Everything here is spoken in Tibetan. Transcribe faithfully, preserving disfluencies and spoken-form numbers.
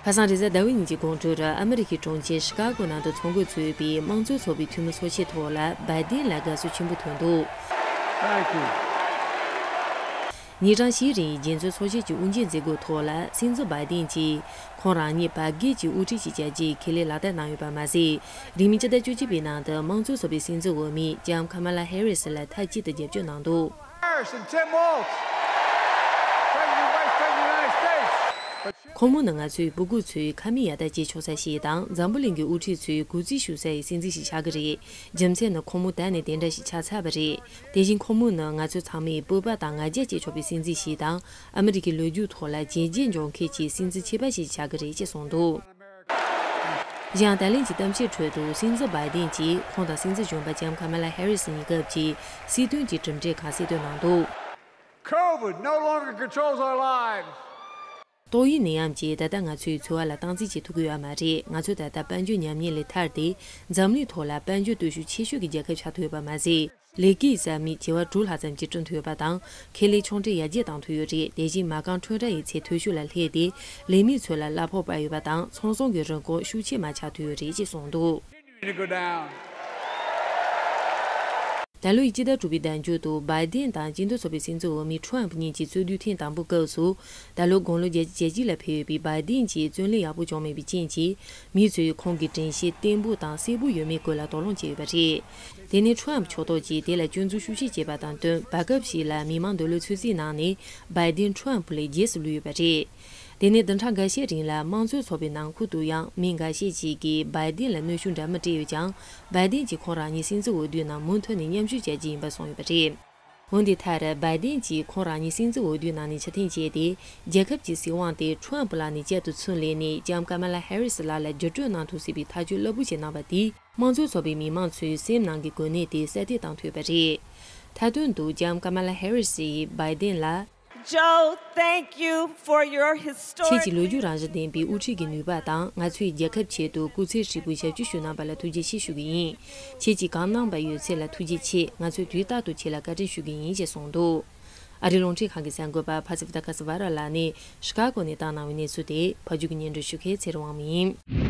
ཁ་སང་རེས་གཟའ་ཟླ་བའི་ཉིན་གྱི་དགོང་དྲོར་ཨ་མི་རི་ཀའི་གྲོང་ཁྱེར་ཤི་ཀ་གོ་ནང་དུ་ཚོགས་འགོ་ཚུགས་པའི་དམངས་གཙོའི་ཚོགས་པའི་འཐུས་མི་ཚོགས་ཆེན་ཐོག་ལ་བའི་ཏིན་ལ་དགའ་བསུ་ཆེན་པོ་ཐོན་འདུག་ཉིན་གྲངས་བཞིའི་རིང་རྒྱལ་ཚོའི་ཚོགས་ཆེན་གྱི་དབུ་འབྱེད་མཛད་སྒོའི་ཐོག་ལ་སྲིད་འཛིན་བའི་ཏིན་གྱིས་ཁོང་རང་ཉིད་བར་བརྒལ་གྱི་དབུ་ཁྲིད་ཅིག་བྱ་རྒྱུའི་ཁས་ལེན་ལག་བསྟར་གནང་ཡོད་པ་མ་ཟད། རིང་མིན་སྤྱི་ཟླ་བཅུ་གཅིག་པའི་ནང་དུ་དམངས་གཙོའི་ཚོགས་པའི་སྲིད་འཛིན་འོས་མི་ལྕམ་ཁ་མ་ལ་ཧེ་རི་སི་ལ་མཐའ་གཅིག་ཏུ་རྒྱབ་སྐྱོར་གནང་འདུག Harris and Tim Walz, President and Vice President of the United States. ཁོང་མོ་ནི་ང་ཚོའི་སྤུ་གུ་ཚོའི་ཁ་མིག་ཡར་ལྟ་བྱེད་ཆོག་ས་ཞིག་དང་། འཛམ་བུ་གླིང་གི་དབུ་ཁྲིད་ཚོས་གུས་བརྩི་ཞུ་སའི་སྲིད་འཛིན་ཞིག་ཆགས་ཀྱི་རེད། རྒྱུ་མཚན་ནི་ཁོང་མོ་ད་ནས་དེ་འདྲ་ཞིག་ཆགས་ཚར་བ་རེད། དེ་བཞིན་ཁོང་མོ་ནི་ང་ཚོ་ཚང་མའི་སྤོབས་པ་དང་ང་རྒྱལ་སྐྱེ་ཆོག་པའི་སྲིད་འཛིན་ཞིག་དང་། ཨ་མི་རི་ཀའི་ལོ་རྒྱུས་ཐོག་ལ་བྱས་རྗེས་འཇོག་མཁན་གྱི་སྲིད་འཛིན་ཁྱད་པར་ཞིག་ཆགས་ཀྱི་རེད་ཅེས་གསུངས་འདུག་གཞན་ཡང་། ད་ལན་གྱི་གཏམ་བཤད་ཁྲོད་དུ་སྲིད་འཛིན་བའི་ཏིན་གྱིས་ཁོང་དང་སྲིད་འཛིན་གཞོན་པ་ལྕམ་ཁ་མ་ལ་ཧེ་རི་སི་གཉིས་སྐབས་ཀྱི་སྲིད་དོན་གྱི་གྲུབ་འབྲས་ཁག་གསལ་སྟོན་གནང་འདུག COVID no longer controls our lives. ཏོག་དབྱིབས་ནད་ཡམས་ཀྱིས་ད་ལྟ་ང་ཚོའི་འཚོ་བ་ལ་སྟངས་འཛིན་བྱེད་ཐུབ་ཀྱི་ཡོད་པ་མ་རེད། ང་ཚོ་ད་ལྟ་དཔལ་འབྱོར་ཉམས་ཉེས་ལས་ཐར་ཏེ། འཛམ་གླིང་ཐོག་ལ་དཔལ་འབྱོར་སྟོབས་ཤུགས་ཆེ་ཤོས་ཀྱི་རྒྱལ་ཁབ་ཆགས་ཐུབ་ཡོད་པ་མ་ཟད། ལས་ཀའི་ས་མིག་བྱེ་བ་དྲུག་ལྷག་ཙམ་ཅིག་བསྐྲུན་ཐུབ་ཡོད་པ་དང་། ཁེ་ལས་ཆུང་གྲས་ཡར་རྒྱས་བཏང་ཐུབ་ཡོད་རེད། དེ་བཞིན་མ་རྐང་ཁྲོམ་ར་ཡི་ཚད་མཐོ་ཤོས་ལ་སླེབས་ཏེ། ལས་མི་ཚོ་ལ་གླ་ཕོགས་སྤར་ཡོད་པ་དང་། ཚོང་ཟོང་གི་རིན་གོང་ཤུགས་ཆེ་མར་ཆག་ཐུབ་ཡོད་རེད་ཅེས་གསུངས་འདུག Continue to go down. ད་ལོའི་སྤྱི་ཟླ་དྲུག་པའི་ཟླ་མཇུག་ཏུ་བའི་ཏིན་དང་སྤྱི་མཐུན་ཚོགས་པའི་སྲིད་འཛིན་འོས་མི་ཁྲོམ་ཕུ་གཉིས་ཀྱི་རྩོད་དུས་ཐེངས་དང་པོའི་སྐབས་སུ། ད་ལོ་དགུང་ལོ་བརྒྱད་ཅུ་གྱ་གཅིག་ལ་ཕེབས་ཡོད་པའི་བའི་ཏིན་གྱིས་བརྩོན་ལེན་ཡག་པོ་བྱུང་མེད་པའི་རྐྱེན་གྱིས། མི་ཚོས་ཁོང་གི་དྲན་ཤེས་བརྟན་པོ་དང་གསལ་པོ་ཡོད་མེད་སྐོར་ལ་དོགས་སློང་བྱས་ཡོད་པ་རེད། དེ་ནི་ཁྲོམ་ཕུ་ཕྱོགས་གཏོགས་ཀྱིས་དེ་ལ་སྐྱོན་འཛུགས་ཤུགས་ཆེ་བྱས་པ་དང་བསྟུན། བར་སྐབས་ཤིག་ལ་མི་མང་འདོད་བློའི་ཚོད་རྩིས་ནང་ནས་བའི་ཏིན་ཁྲོམ་ཕུ་ལས་རྗེས་སུ་ལུས་ཡོད་པ་རེད། དེ་ནས་བདུན་ཕྲག་འགའ་ཤས་རིང་ལ་དམངས་གཙོའི་ཚོགས་པའི་ནང་ཁུལ་དུ་ཡང་མི་འགའ་ཤས་ཤིག་གིས་བའི་ཏིན་ལ་གནོན་ཤུགས་འདྲ་མིན་སྤྲད་ཡོད་ཀྱང་། བའི་ཏིན་གྱིས་ཁོང་རང་ཉིད་སྲིད་འཛིན་འོས་བསྡུའི་ནང་མུ་མཐུད་ནས་མཉམ་ཞུགས་བྱ་རྒྱུ་ཡིན་པ་གསུངས་ཡོད་པ་རེད། འོན་ཏེ་མཐར་བའི་ཏིན་གྱིས་ཁོང་རང་ཉིད་སྲིད་འཛིན་འོས་བསྡུའི་ནང་ནས་ཕྱིར་འཐེན་བྱས་ཏེ། རྒྱལ་ཁབ་ཀྱི་སྲིད་དབང་དེ་ཁྲོམ་ཕུ་ལག་ནས་བསྐྱར་དུ་ཚུར་ལེན་ནས་ལྕམ་ཀ་མ་ལ་ཧེ་རི་སི་ལགས་ལ་བརྒྱུད་སྤྲོད་གནང་ཐུབ་སྲིད་པའི་ཐག་གཅོད་རླབས་པོ་ཆེ་གནང་བ་དེས། དམངས་གཙོའི་ཚོགས་པའི་མི་མང་ཚོའི་སེམས་ནང་གི་གོ་གནས་དེ་གསལ་སྟོན་བཏང་ཐུབ་པ་རེད། མཐའ་དོན་དུ་ལྕམ་ཀ་མ་ལ་ཧེ་རི་སིས་བའི་ཏིན་ལ། Joe, thank you for your historic. ཁྱེད་ཀྱི་ལོ་རྒྱུས་རང་བཞིན་ལྡན་པའི་དབུ་ཁྲིད་ཀྱི་ནུས་པ་དང་། ང་ཚོའི་རྒྱལ་ཁབ་ཆེད་དུ་སྐུ་ཚེ་ཧྲིལ་པོའི་ཞབས་ཕྱི་ཞུས་གནང་བ་ལ་ཐུགས་རྗེ་ཆེ་ཞུ་གི་ཡིན། ཁྱེད་ཀྱིས་གང་གནང་བ་ཡོད་ཚད་ལ་ཐུགས་རྗེ་ཆེ། ང་ཚོས་དུས་རྟག་ཏུ་ཁྱེད་ལ་བཀའ་དྲིན་ཞུ་གི་ཡིན་ཞེས་གསུངས་འདུག་ཨ་རིའི་རླུང་འཕྲིན་ཁང་གི་གསར་འགོད་པ་ཕ་སི་ཕི་ཏ་ཁ་སི་ཝ་ར་ལགས་ནས་ཤི་ཀ་གོ་ནས་བཏང་གནང་བའི་གནས་ཚུལ་དེ་ཕབ་སྒྱུར་གྱིས་སྙན་སྒྲོན་ཞུ་མཁན་ཚེ་རིང་དབང་མོ་ཡིན།